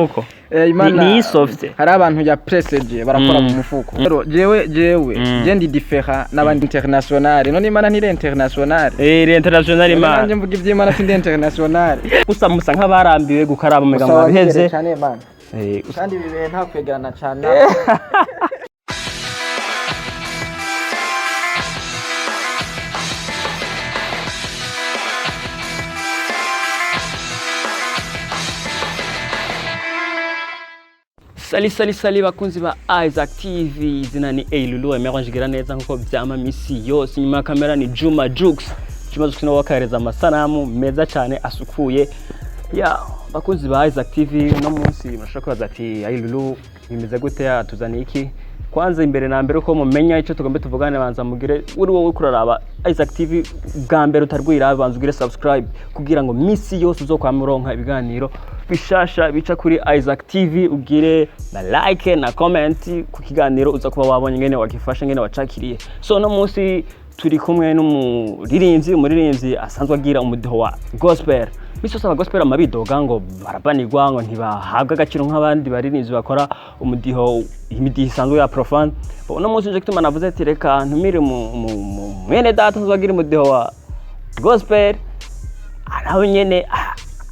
Mufuko. Imana Ni soft. Hari abantu ya presege barakora mu mufuko. Rero jewe je ndi différent n'abandi international. None Imana ntiri international? Eh, international Imana. Nanje mvuga ivy'Imana, sindi international. Gusa musa nk'abarambiwe gukaraba, umenga Gusa mwabihevye. wabihereye cane, man. Kandi ibi bihe nta kwegerana cane. Salut, salut, salut bakunzi ba Isaac TV. Izina ni Eilulu Emera njigira neza nkuko vyama misi yose. Inyuma ya kamera ni Juma Jux. Juma Jux niwe wakahereza amasanamu meza cyane asukuye. Ya bakunzi ba Isaac TV, uno munsi murashobora kwibaza ati: "Eilulu bimeze gute? Atuzaniye iki?" Kwanza imbere na mbere, uko mumenya icyo tugomba tuvugane, banza mugire uri wowe kuraraba Isaac TV bwa mbere utarwira, banza ugire subscribe kugira ngo misi yose uzokwama uronka ibiganiro bishasha bica kuri Isaac TV, ugire na like na comment ku kiganiro uza kuba wabonye, ngene wagifashe, ngene wacakiriye. So no munsi turi kumwe n'umuririmbyi, umuririmbyi asanzwe agira umudiho wa gospel. Misi yose aba gospel amabidoga ngo barabanirwa, ngo ntibahabwa agaciro nk'abandi baririmbyi bakora umudiho, imidiho isanzwe ya profane. Uno munsi nje gituma navuze ati reka ntumire mwene data asanzwe agira umudiho wa gospel, nawe nyene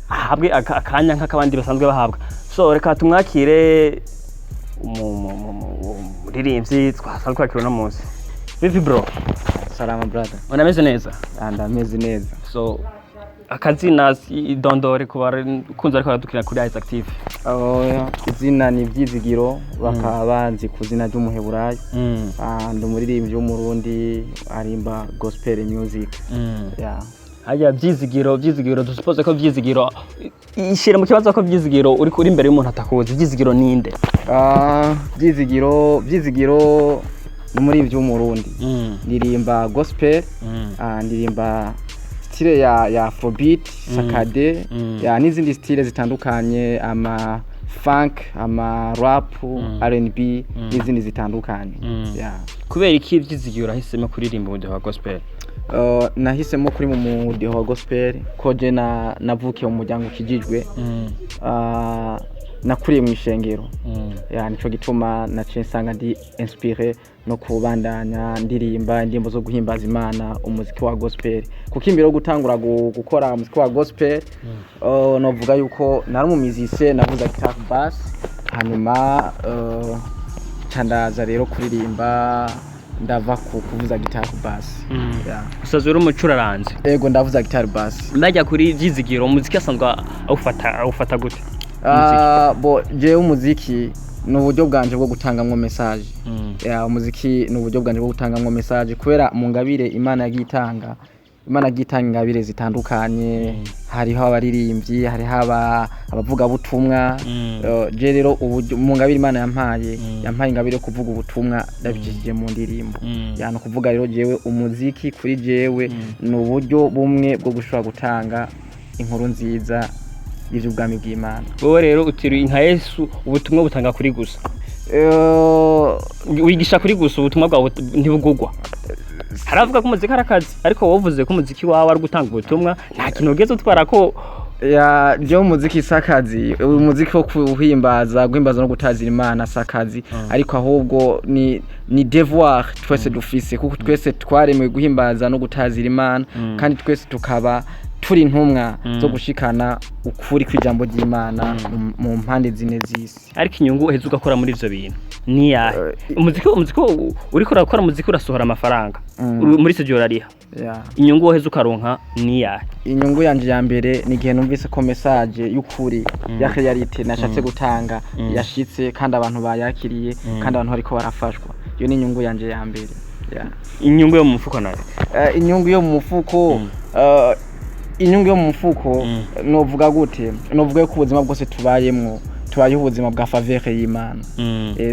ahabwe akanya nk'akabandi basanzwe bahabwa. So reka tumwakire, umuririmbyi twasanzwe twakira uno munsi. Vipi bro? Salama, brother. Unameze neza? Ndameze neza. So akazina, idondore ku bakunzi ariko baradukira kuri Isaac TV. Oh, izina ni Vyizigiro, bakaba banzi ku izina ry'Umuheburayo. Ndi umuririmbyi w'Umurundi arimba gospel music. Yeah. Hajya Byizigiro, Byizigiro, dusuppose ko Byizigiro ishyira mu kibazo ko Byizigiro uri kuri imbere y'umuntu atakuzi. Byizigiro ninde? Vyizigiro, Vyizigiro ni umuririmbyi w'Umurundi, ndirimba gospel, ndirimba style ya afrobeat, sakade, ya n'izindi style zitandukanye, ama funk, ama rap, R&B n'izindi zitandukanye. Yeah. Kubera iki Byizigiro ahisemo kuririmba umudiho wa gospel? Nahisemo kuri mu mudiho wa gospel ko je na navukiye mu muryango ukijijwe, nakuriye mu ishengero. Ya, nico gituma naciye nsanga ndi inspiré no kubandanya ndirimba indirimbo zo guhimbaza Imana, umuziki wa gospel, kuko imbere yo gutangura gukora umuziki wa gospel, novuga yuko nari umu musicien, navuza guitar bass, hanyuma ca ndaza rero kuririmba, ndava ku kuvuza guitar bass. Yeah. Usaze uri umucuraranzi? Ego, ndavuza guitar bass. Ndajya kuri Byizigiro, umuziki asanzwe awufata gute? Bo jewe umuziki ni uburyo bwanje bwo gutangamwo message. Ya, umuziki ni uburyo bwanje bwo gutangamwo message, kubera mu ngabire Imana yagiye itanga, Imana yagiye itanga ingabire zitandukanye. Hariho abaririmbyi, hariho abavugabutumwa. Je rero uburyo mu ngabire Imana yampaye, yampaye ingabire yo kuvuga ubutumwa ndabicishije mu ndirimbo. Ya, ni ukuvuga rero jewe umuziki kuri jewe ni uburyo bumwe bwo gushobora gutanga inkuru nziza y'ivy'ubwami bw'Imana. Wowe rero utiri nka Yesu, ubutumwa butanga kuri gusa, wigisha kuri gusa, ubutumwa bwawe ntibugugwa. Haravuga ko umuziki ari akazi, ariko wowe uvuze ko umuziki wawe ari gutanga ubutumwa, nta kintu ugeze utwara ko. Ya, jewe umuziki si akazi. Umuziki wo kuhimbaza, guhimbaza no gutazira Imana si akazi, ariko ahubwo ni devoir twese dufise, kuko twese twaremewe guhimbaza no gutazira Imana, kandi twese tukaba turi intumwa zo gushikana ukuri kw'ijambo ry'Imana mu mpande zine z'isi. Ariko inyungu uheze ugakora muri ivyo bintu ni yahe? Umuziki uriko urakora, umuziki urasohora amafaranga, muri studio urariha, inyungu woheze ukaronka ni yahe? Inyungu yanje ya mbere ni igihe numvise ko message y'ukuri ya réalité nashatse gutanga yashitse, kandi abantu bayakiriye, kandi abantu bariko barafashwa. Iyo ni inyungu yanje ya mbere. Yeah. Inyungu yo mu mufuko nayo? Inyungu yo mu mufuko, inyungu yo mu mufuko, novuga gute? Novuga ko ubuzima bwose tubayemwo, tubayeho ubuzima bwa faveur y'Imana.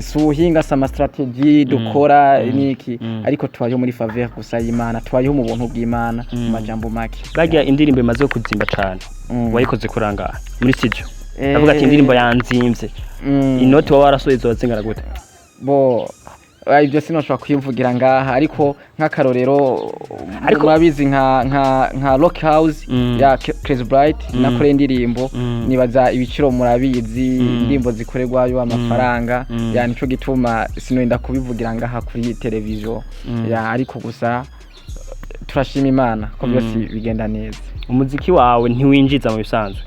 Si ubuhinga, si ama stratégie dukora niki, ariko tubayeho muri faveur gusa y'Imana, tubayeho mu buntu bw'Imana mu majambo make. Barya indirimbo imaze kuzimba cane, wayikoze kurangara muri studio, avuga ati indirimbo yanzimvye, inoti waba warasohoye zoba zingana gute? Bo. Ibyo sinashobora kwivugira ngaha, ariko nk'akarorero, Ariko- murabizi nka Rock House ya Crazy Bright, nakoreye indirimbo. Nibaza ibiciro murabizi, indirimbo zikorerwayo amafaranga. Ya, nico gituma sinorinda kubivugira ngaha kuri televiziyo. Ya, ariko gusa turashima Imana ko byose bigenda neza. Umuziki wawe ntiwinjiza mu bisanzwe?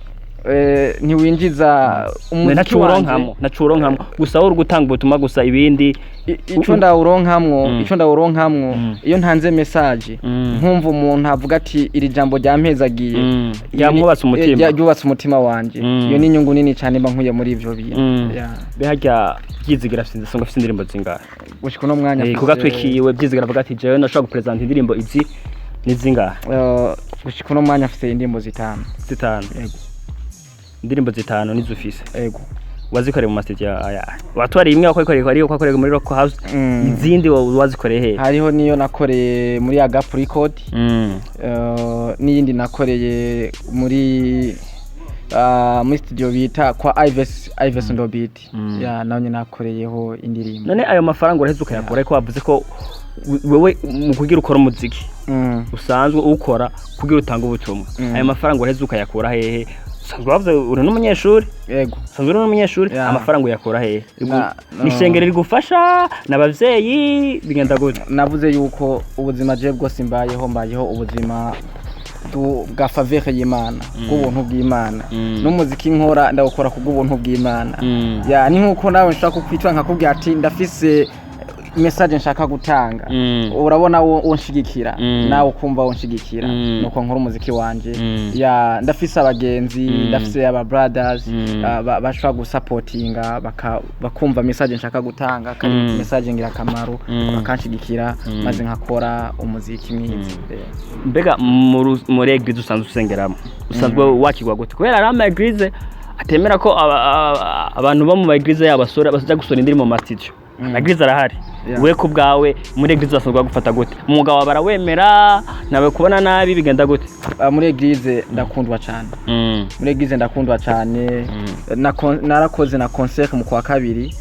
Ntiwinjiza umuziki Ntaco wanje. uronkamwo, ntaco uronkamwo, gusa wowe uri gutanga ubutumwa gusa, ibindi Ico ndawuronkamwo, ico ndawuronkamwo, iyo ntanze message, nkumva umuntu avuga ati: "Iri jambo ryampezagiye." Ryamwubatse umutima. Ryubatse umutima wanje. Iyo ni inyungu nini cyane mba nkuye muri ivyo bintu. Ya. Be harya Byizigira afise, usanga afise indirimbo zingahe? Gushika uno mwanya Ku gatwe kiwe, Byizigira avuga ati: "Jewe ndashobora gupresenta indirimbo izi", ni zingahe? Gushika uno mwanya afise indirimbo 5. 5? Yego. Indirimbo 5 nizo ufise? Yego. Wazikoreye mu mastudio aya? Watwariye imwe wakoreye, ariko wakoreye muri Rock House? Izindi wazikoreye he? Hariho niyo nakoreye muri Agap Record, n'iyindi nakoreye muri studio bita kwa Ives Ndobit. Ya, nayo nyene nakoreyeho indirimbo. None ayo mafaranga uraheze ukayakura ko wavuze ko wewe mu kugira ukora umuziki usanzwe ukora kugira utange ubutumwa? Ayo mafaranga uraheze ukayakura hehe? Usanzwe wavuze uri n'umunyeshuri? Yego. Usanzwe uri n'umunyeshuri? Ya. Amafaranga uyakura hehe? No. Ni ishengero rigufasha, n'abavyeyi, bigenda gute? Navuze yuko ubuzima je bwose mbayeho ubuzima bwa faveur y'Imana, bw'ubuntu bw'Imana. N'umuziki nkora ndawukora kubw'ubuntu bw'Imana. Ya, ni nkuko nawe nshaka kukwitura nkakubwira ati: "Ndafise message nshaka gutanga." Urabona wo unshigikira, nawe ukumva wonshigikira. Nuko nkora umuziki wanje. Ya, ndafise abagenzi, ndafise aba brothers bashobora gusapotinga, bakumva message nshaka gutanga kandi message ngirakamaro, bakanshigikira, maze nkakora umuziki mwiza. Mbega muri église usanzwe usengeramo, usanzwe wakirwa gute? Kubera ari ama église atemera ko abantu bo mu ma église yabo basora, baja gusora indirimbo mu ma studio. Ama église arahari. We ku bwawe, muri église basanzwe bagufata gute? Umwuga wawe barawemera, nawe kubona nabi, bigenda gute? Muri église ndakundwa cyane. Muri église ndakundwa cyane. Narakoze na concert mu kwa kabiri.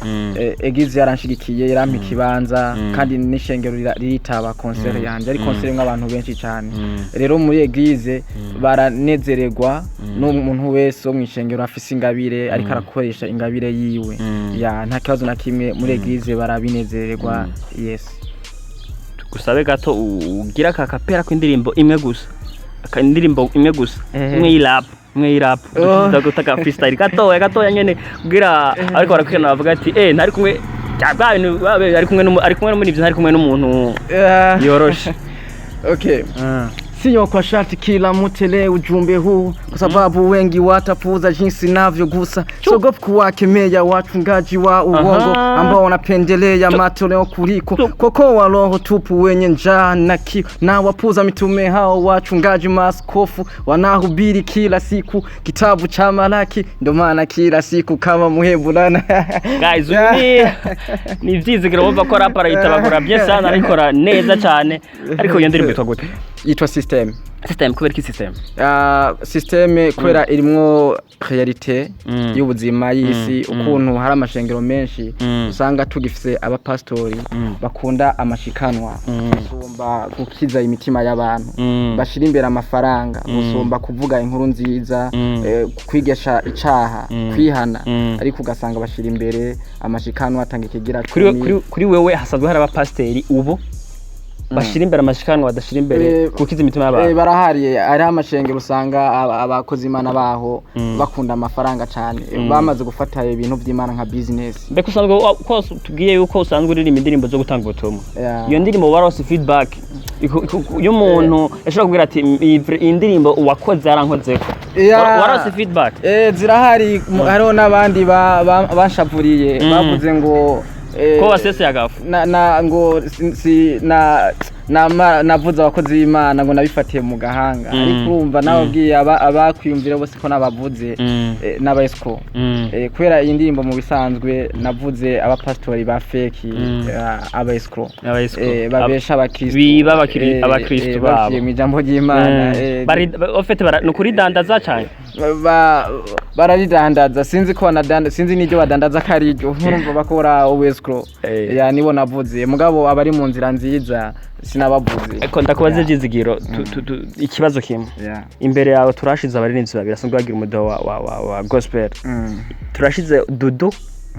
Église yaranshigikiye, yarampa ikibanza, kandi n'ishengero riritaba concert yanje, ari concert imwe abantu benshi cyane. Rero muri église baranezererwa n'umuntu wese wo mu ishengero afise ingabire, ariko arakoresha ingabire yiwe. Ya, nta kibazo na kimwe, muri église barabinezererwa, yes. Gusabe gato ugira aka kapera kw'indirimbo imwe gusa, indirimbo imwe gusa, imwe y'irap, imwe y'irap. Oh. Gutaka freestyle gatoya gatoya nyene, kugira ariko barakwirana bavuga ati: "Eh, ntari kumwe bya bintu ari kumwe ari kumwe n'umurivyi, ntari kumwe n'umuntu yoroshe." Okay. Sio kwa sharti kila mtu elewe ujumbe huu, kwa sababu wengi watapuuza jinsi navyogusa. Siogopi kuwakemea wachungaji wa uongo ambao wanapendelea matoleo kuliko kokoa roho tupu wenye njaa na kiu, na wapuza mitume hao wachungaji maaskofu wanahubiri kila siku kitabu cha Malaki, ndio maana kila siku kama muhebulana. Guys, uyu ni ivyizigiro, bumva ko rap arayitabagura bien sana, arayikora neza cyane. Ariko iyo ndirimbo yitwa gute? Yitwa System. System, kubera iki System? System kubera irimwo réalité y'ubuzima y'isi, ukuntu hari amashengero menshi usanga tugifise abapastori bakunda amashikanwa gusumba gukiza imitima y'abantu, bashira imbere amafaranga gusumba kuvuga inkuru nziza, kwigisha icaha, kwihana, ariko ugasanga bashira imbere amashikanwa, atanga ikigira Kuri cumi. kuri wewe, hasanzwe hari abapasiteri ubu bashira imbere amashikanwa, badashira imbere gukiza imitima y'abantu? Barahari. Hariho amashengero usanga abakozi imana baho bakunda amafaranga cyane, bamaze gufata ibintu by'Imana nka business. Mbega usanzwe ko tubwiye yuko usanzwe uririmba indirimbo zo gutanga ubutumwa, iyo ndirimbo warose feedback y'umuntu yashobora kubwira ati: "Iyi ndirimbo uwakoze yarankozeko"? Warose feedback? Zirahari. Hariho n'abandi banshavuriye, bavuze ngo ko waseseye agafu. Na ngo si, na navuze abakozi b'Imana ngo nabifatiye mu gahanga. Ariko urumva nababwiye abakwiyumvira bose ko nabavuze n'aba escroc. Kubera iyi ndirimbo mu bisanzwe navuze abapasitori ba fake, aba escroc, Aba escroc. Babesha abakristo, Biba abakristo babo. Baciye mu ijambo ry'Imana. Au fait, ni ukuridandaza cyane. Bararidandaza, sinzi ko banadanda, sinzi n'iryo badandaza ko ari iryo. Urumva bakora ubescroc. Ya, nibo navuze, mugabo abari mu nzira nziza sinabavuze. Ariko ndakubaza, Ivyizigiro, ikibazo kimwe. Imbere yawe turashize abaririmbyi babiri basanzwe bagira umudiho wa gospel. Turashize Dudu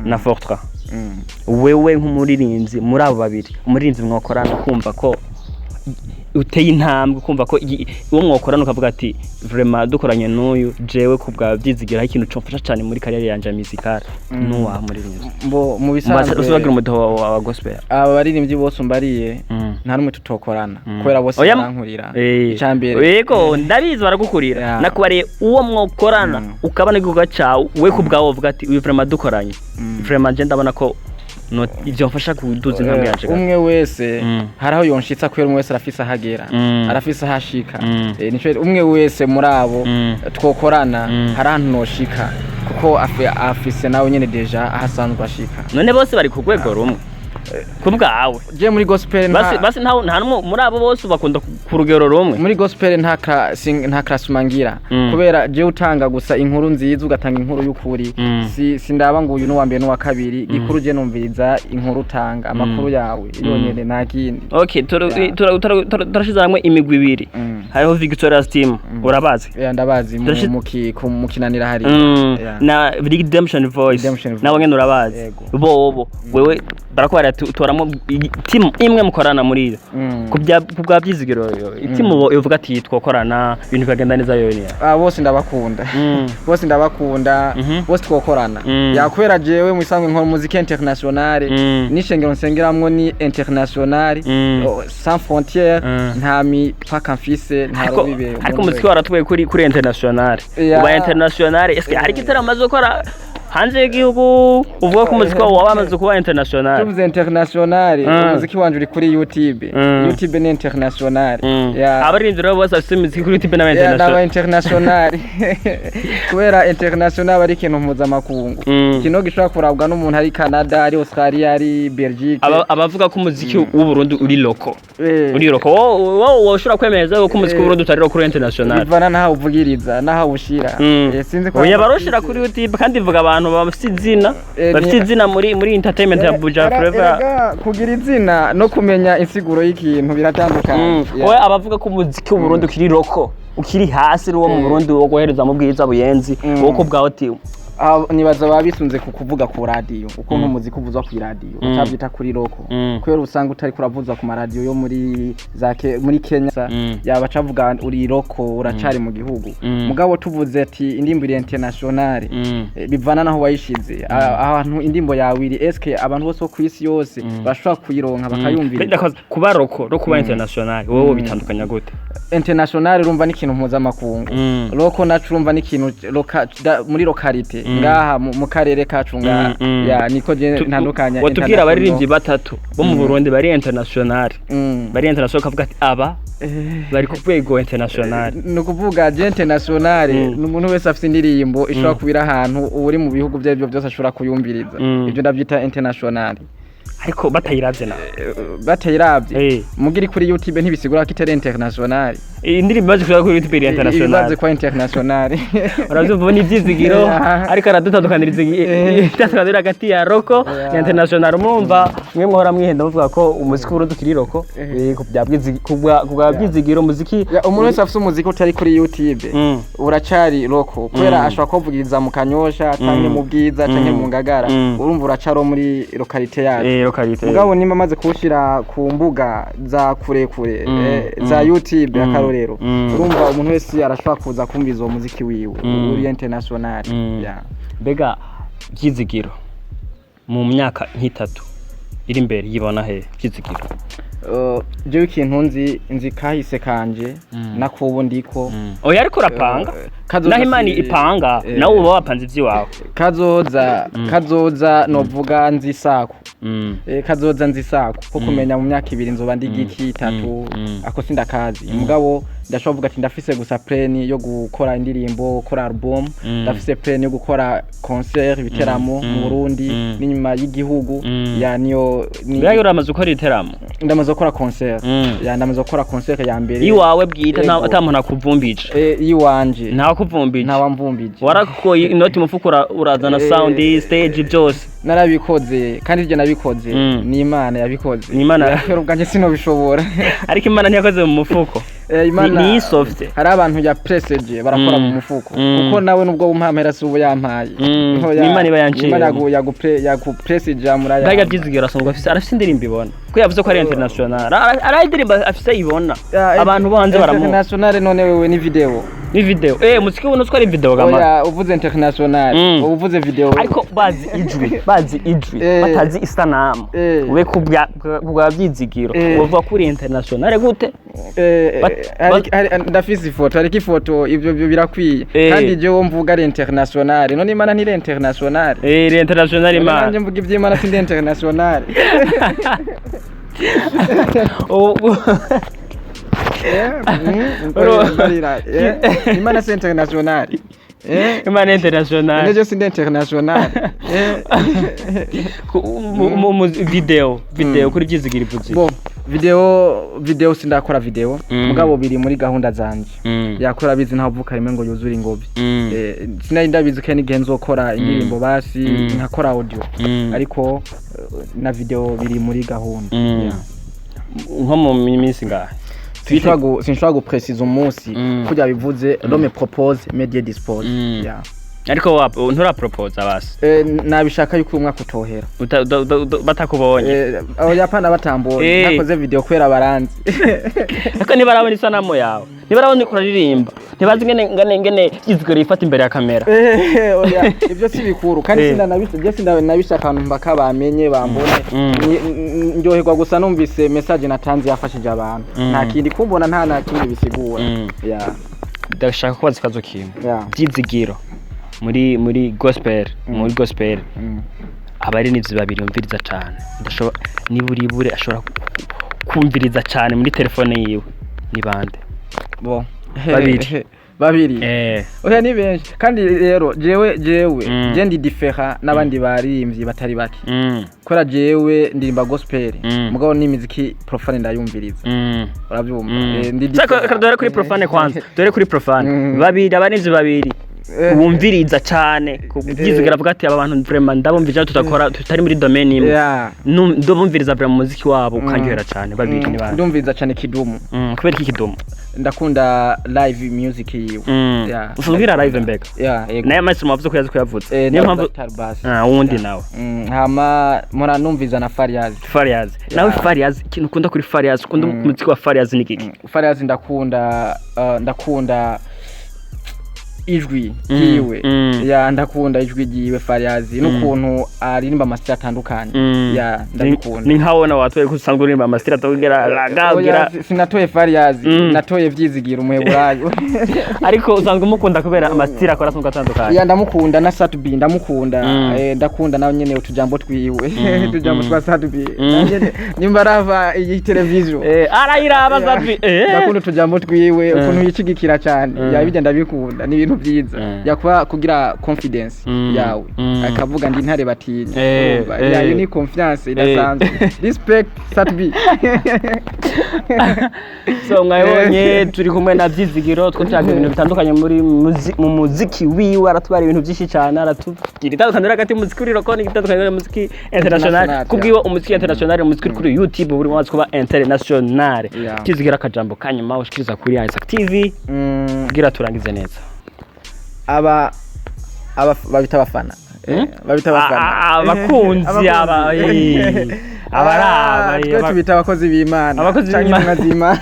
na Fortra. Wewe nk'umuririmbyi, muri abo babiri, umuririmbyi mwakorana kumva ko uteye intambwe, kumva ko uwo mwakorana ukavuga ati: "Vraiment dukoranye n'uyu, jewe ku bwa Byizigiro aho ikintu comfasha cyane muri carrière yanje ya musicale," n'uwa muririmbyi Mbo mu usanzwe bisanzwe bagira umudiho wa gospel? Aba baririmbyi bose umbariye, nta n'umwe tutokorana, kubera bose Oya, barankurira. Icambere Yego, ndabizi baragukurira. Nakubariye uwo mwokorana ukabona igikorwa cawe, we ku bwawe uvuga ati: "Uyu vraiment dukoranye, vraiment je ndabona ko ivyo mfasha kuduza intambwe yanje." Umwe wese hari aho yonshitsa, kubera umwe wese arafise aho agera, arafise aho ashika. Nico umwe wese muri abo twokorana, hari ahantu noshika, kuko afise nawe nyene déjà aho asanzwe ashika. None bose bari ku rwego rumwe ku bwawe? Je muri gospel Basi basi nta n'umwe muri abo bose bakunda ku rugero rumwe? Muri gospel nta classement ngira, kubera je utanga gusa inkuru nziza, ugatanga inkuru y'ukuri. Si sindaba ngo uyu n'uwa mbere n'uwa kabiri. Gikuru je numviriza inkuru utanga, amakuru yawe yonyene, nta kindi. Okay, turashize hamwe imigwi ibiri. Hariho Victoria's Team, urabazi? Yeah, ndabazi mu kinanira hari. Na Redemption Voice. Redemption Voice. Nabo nyene urabazi? Yego. Bobo wewe barakubwira ati: "Toramo team imwe mukorana muri iyo." Ku bwa Byizigiro, team bo ivuga ati: "Twokorana ibintu bikagenda neza," yo ni Ah, bose ndabakunda. Bose ndabakunda. Bose twokorana. Yakwera jewe mu isanzwe nkora muziki international. N'ishengero nsengeramwo ni international. Oh, sans frontière. Nta mipaka mfise, nta Ariko rubibe. ariko umuziki waratwaye kuri international. Uba international, eske hari igitaramo amaze gukora hanze y'igihugu uvuga ko umuziki wawe waba wamaze kuba international? Tuvuze international, umuziki wanje uri kuri YouTube. YouTube ni international. Yeah. Abaririmbyi rero bose bafite imiziki kuri YouTube n'aba Yeah, n'aba international. international, kubera international ari ikintu mpuzamakungu, ikintu gishobora kurabwa n'umuntu ari Canada, ari Australia, ari Belgique. Abavuga ko umuziki w'u Burundi uri local, uri local, wowe woshobora kwemeza ko umuziki w'u Burundi utari local, uri international? Bivana n'aho uvugiriza n'aho uwushira. Sinzi ko Oya, baroshira kuri YouTube, kandi ivuga abantu bafite izina, bafite izina muri entertainment ya Buja Flavor. Erega kugira izina no kumenya insiguro y'ikintu biratandukanye. Yeah. Wowe abavuga ko umuziki w'u Burundi ukiri local, ukiri hasi, uri uwo mu Burundi wo guhereza mu bwiza buyenzi, wowe ko bwawe ati Ah, nibaza baba bisunze ku kuvuga ku radiyo, ukuntu umuziki uvuzwa ku iradiyo, utabyita kuri local, kubera usanga utari kuravuzwa ku maradiyo yo muri za muri Kenya, yaba acavuga uri local, uracari mu gihugu. Mugabo tuvuze ati indirimbo iri international, bivana naho wayishize. Ahantu indirimbo yawe iri, eske abantu bose bo ku isi yose bashobora kuyironka bakayumvira? Ndakoze, kuba local no kuba international, wowe bitandukanya gute? International urumva ni ikintu mpuzamakungu. Local nacu urumva ni ikintu muri localité ngaha mu karere kacu ngaha. Ya, niko je ntandukanya. Watubwira abaririmbyi batatu bo mu Burundi bari international, bari international, ukavuga ati aba bari ku rwego international? Ni ukuvuga je international ni umuntu wese afite indirimbo ishobora kubira ahantu uri mu bihugu ibyo aribyo byose ashobora kuyumviriza. Ibyo ndabyita international. Ariko batayiravye nawe? Batayiravye, mugira kuri YouTube ntibisigura ko itari international. Indirimbo imaze kuja kuri YouTube iri international. Ibibaze kwa international. Uravyumva, ni Ivyizigiro. Ariko aradutandukaniriza itandukaniro hagati ya local na international. Murumva mwe muhora mwihenda muvuga ko umuziki w'Uburundi ukiri local. Ku bwa Byizigiro umuziki Ya, umuntu wese afite umuziki utari kuri YouTube uracari local, kubera ashobora kuwuvugiriza mu Kanyosha canke mu Bwiza canke mu Ngagara. Urumva uracari wo muri localité yacu. Localité. Mugabo nimba amaze kuwushyira ku mbuga za kurekure, za YouTube, akarorero, urumva umuntu wese arashobora kuza kumviriza uwo muziki wiwe, uri international. Yeah. Mbega Byizigiro mu myaka nk'itatu iri imbere yibona he Byizigiro? Jewe ikintu nzi kahise kanje nakubu ndiko. Oya, ariko urapanga. Kazoza Naho Imana ipanga, nawe uba wapanze ivy'iwawe. Kazoza novuga nzi sako. Kazoza nzisako ko kumenya mu myaka 2 nzoba ndi giki, 3, ako sindakazi. Mugabo ndashobora kuvuga ati ndafise gusa plan yo gukora indirimbo, gukora album, ndafise plan yo gukora concert, ibiteramo mu Burundi n'inyuma y'igihugu. Ya, niyo Mbega uramaze gukora ibiteramo? Ndamaze gukora concert. Ya, ndamaze gukora concert ya mbere. Iwawe bwite, Yego. ata muntu akuvumbije? Iwanje. Ntawakuvumbije? Ntawamvumbije. Warakoye inoti mufuko, urazana sound, stage, byose? Narabikoze, kandi ibyo nabikoze ni Imana yabikoze. Ni Imana- Yakora ubwanjye sinobishobora. Ariko Imana ntiyakoze mu mufuko. Imana Ni soft. Hari abantu ya preseje barakora mu mufuko, kuko nawe nubwo umpampera si ubu yampaye. Ntoya, Ni Imana iba yanciyemo. Imana yagupresije muraya. Mbega Byizigiro asanzwe afise, arafise indirimbo ibona ko yavuze ko ari international? Ari indirimbo afise ibona abantu bo hanze baramuha? International none wewe ni video. Ni video, muziki ubona ko ari video gama. Oya, uvuze international uvuze video. Ariko bazi ijwi, bazi ijwi, batazi isanamu. Ube kubwa bwa Byizigiro, uvuga ko uri international gute? Ndafise ifoto, ariko ifoto ibyo birakwiye. Kandi jewe mvuga ari international, none Imana ntiri international? Iri international. None Imana. nanje mvuga iby'Imana sindi international? Barira, Imana si international? Imana international. None je sindi international? Video kuri Byizigiro ivuze iki? Bo, video sindakora video. Mugabo biri muri gahunda zanje. Yakora bizi ntaho uvuka rimwe ngo yuzure ingobyi. Sinari ndabizi ko n'igihe nzokora indirimbo, basi nkakora audio, ariko na video biri muri gahunda. Yeah. Nko mu minsi ngahe? Sinshobora gupresiza umunsi. Kurya bivuze, l'homme propose mais Dieu dispose. Yeah. Ariko nturapropoza basi? Nabishaka yuko uyu mwaka utohera. Batakubonye. Abayapani batambonye. Nakoze video kubera baranzi. Ariko ntibarabona isanamu yawe, ntibarabona uriko uraririmba, ntibazi ngene Byizigiro yifata imbere ya kamera. Oya, ibyo si bikuru kandi ibyo sindanabishaka abantu mpaka bamenye, bambone. Ndyoherwa gusa numvise message natanze yafashije abantu. Nta kindi kumbona, nta na kindi bisigura. Yeah. Ndashaka kubaza ikibazo kimwe. Yeah. Byizigiro muri gospel, muri gospel, abaririmbyi babiri yumviriza cane, ndashobora niburibure ashobora kumviriza cane muri telefone yiwe, ni bande? Bo. Babiri. Babiri? Oya, ni benshi. Kandi rero jewe je ndi différent n'abandi baririmbyi batari bake, kubera jewe ndirimba gospel, mugabo n'imiziki profane ndayumviriza. Urabyumva? Ndi Sako différent. reka duhere kuri profane kwanza, duhere kuri profane. Babiri, abaririmbyi babiri bumviriza cane Byizigiro avuga ati aba bantu vraiment ndabumviriza, tudakora, tutari muri domaine imwe, ndabumviriza vraiment umuziki wabo ukanyohera cane. Babiri ni bande? Ndumviriza cane Kidumu. Kubera iki Kidumu? Ndakunda live music yiwe. Yeah. Usanzwe live mbega? Yeah, yego. Naye amasi muwavuze ko yazi ko yavutse, niyo mpamvu. Tarbas. Ah, wundi nawe? Hama mpora numviza na Fariaz. Fariaz nawe? Fariaz, ikintu ukunda kuri Fariaz, ukunda umuziki wa Fariaz ni giki? Fariaz ndakunda, ndakunda ijwi ryiwe. Ya, ndakunda ijwi ryiwe Fariaz, n'ukuntu aririmba amasitiri atandukanye. Ya, ndabikunda. Ni nkaho nawe watoye ko usanzwe uririmba amasitiri atubwira raga Oya, ubwira. Sinatoye Fariaz, natoye Vyizigira umuheburayo. Ariko usanzwe umukunda kubera amasitiri akora asanzwe atandukanye? Ya, ndamukunda, na Sat-B ndamukunda. Ndakunda nawe nyene utujambo twiwe, utujambo twa Sat-B. Nyene nimba arava iyi televiziyo. Arayiraba Sat-B. Ndakunda utujambo twiwe, ukuntu yicigikira cyane. Ya, bijya ndabikunda, ni ibintu byiza. Yakuba kugira confidence yawe, akavuga ndi intare batinya. Urumva? Ya, iyo ni confiance idasanzwe. Respect Sat-B. So mwabonye turi kumwe na Byizigiro, twumviraga ibintu bitandukanye mu muziki wiwe, aratubara ibintu byinshi cyane, aratubwira itandukaniro hagati y'umuziki uri local n'itandukaniro y'umuziki international. International. Kubwiwe umuziki international, umuziki uri kuri YouTube buri wese kuba international. Byizigiro, akajambo kanyuma ushikiriza kuri Isaac TV kugira turangize neza. Aba babita abafana. Babita abafana. Abakunzi, aba abaraba. Twe tubita abakozi b'Imana Abakozi canke b'Imana. intumwa z'Imana.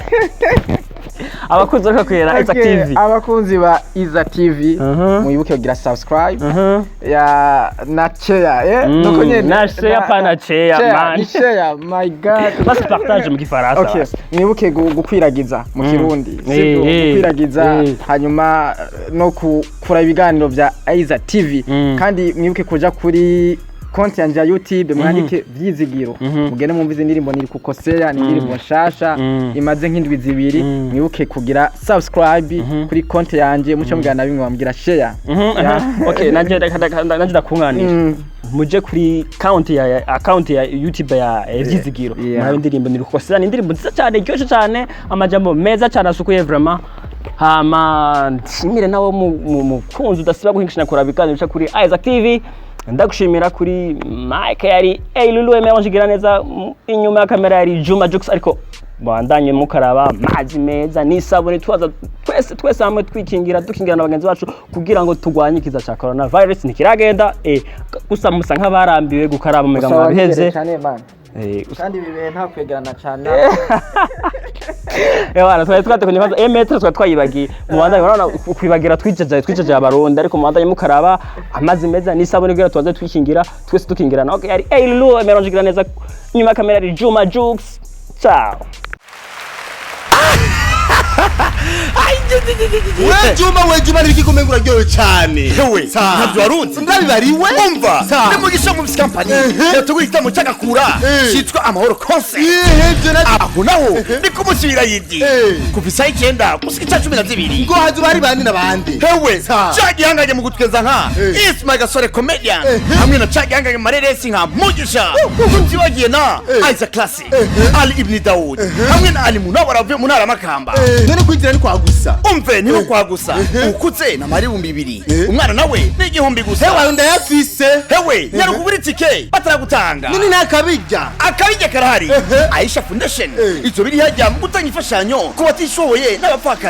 Abakunzi bariko kwera Isaac Okay, TV. Abakunzi ba Iza TV, mwibuke kugira subscribe ya na share, nuko nyene. Na share, pana share, man. Ni share, my God. Basi partage mu gifaransa. Okay, Basi. mwibuke gukwiragiza mu Kirundi, sibyo? Gukwiragiza, hanyuma no kura ibiganiro vya Iza TV. Kandi mwibuke kuja kuri Konti yanje ya YouTube, mwandike Vyizigiro, mugende mwumve izi ndirimbo. Niri kukosea, ni indirimbo nshasha imaze nk'indwi 2. Mwibuke kugira subscribe kuri konti yanje, muce mugana na bimwe bambwira share. Yeah. Okay, nanje nanje ndakunganira. Muje kuri account ya account ya YouTube ya Vyizigiro, murabe indirimbo Niri kukosea. Ni indirimbo nziza cyane, iryoshye cyane, amajambo meza cyane asukuye vraiment. Hama nshimire nawe mukunzi udasiba guhingishanya kuraba ibiganiro bica kuri Isaac TV. Ndagushimira. Kuri mic yari Eilulu Emerange neza, inyuma ya kamera yari Juma Jux. Ariko bandanye mukaraba amazi meza n'isabune, twaza twese twese hamwe twikingira, dukingira na bagenzi bacu kugira ngo turwanye ikiza cya coronavirus. Ntikiragenda gusa musa nk'abarambiwe gukaraba, mega Gusa mwabihevye. Cyane man. Gusa Kandi ibi bihe nta kwegerana cyane. Ewana, twari twatekunye kwanza emetre, twari twayibagiye. Mubandanye, urabona kwibagira, twijajaye twijajaye Abarundi, ariko mubandanye mukaraba amazi meza n'isabune kugira tubanze twikingira twese, dukingirana. Okay, yari Eilulu Emerange neza, inyuma ya kamera yari Juma Jux. Ciao. We Juma, we Juma, nibiki kumenga uraryohewe cyane? Hewe, ntabyo warunze. Ndabibariwe. Umva, Sa. ni Mugisha Movies Company yateguye igitaramo cy'agakura cyitwa Amahoro Concert. Ihevyo na Aho naho ni ku munsi w'irayidi, kuva isaha 9 gushika isaha 12. Ngo hazoba hari bande na bande? Hewe, Sa. ca gihanganye mu gutweza nka Ismail Gasore Comedian, hamwe na ca gihanganye mu mareresi nka Mugisha, tutibagiye na Isaac Classic, Ali Ibni Daud hamwe na Ali Munawara avuye mu ntara ya Makamba. None kwinjira ni kwa gusa? Umve, niho kwa gusa. Ukuze na mari 2000, umwana nawe ni 1000 gusa. Hewe, ndayafise. Hewe, nyarugubura itike bataragutanga. None nakabijya? Akabijya karahari. Aisha Foundation izo biri hajya mu gutanga imfashanyo ku batishoboye n'abapfakazi.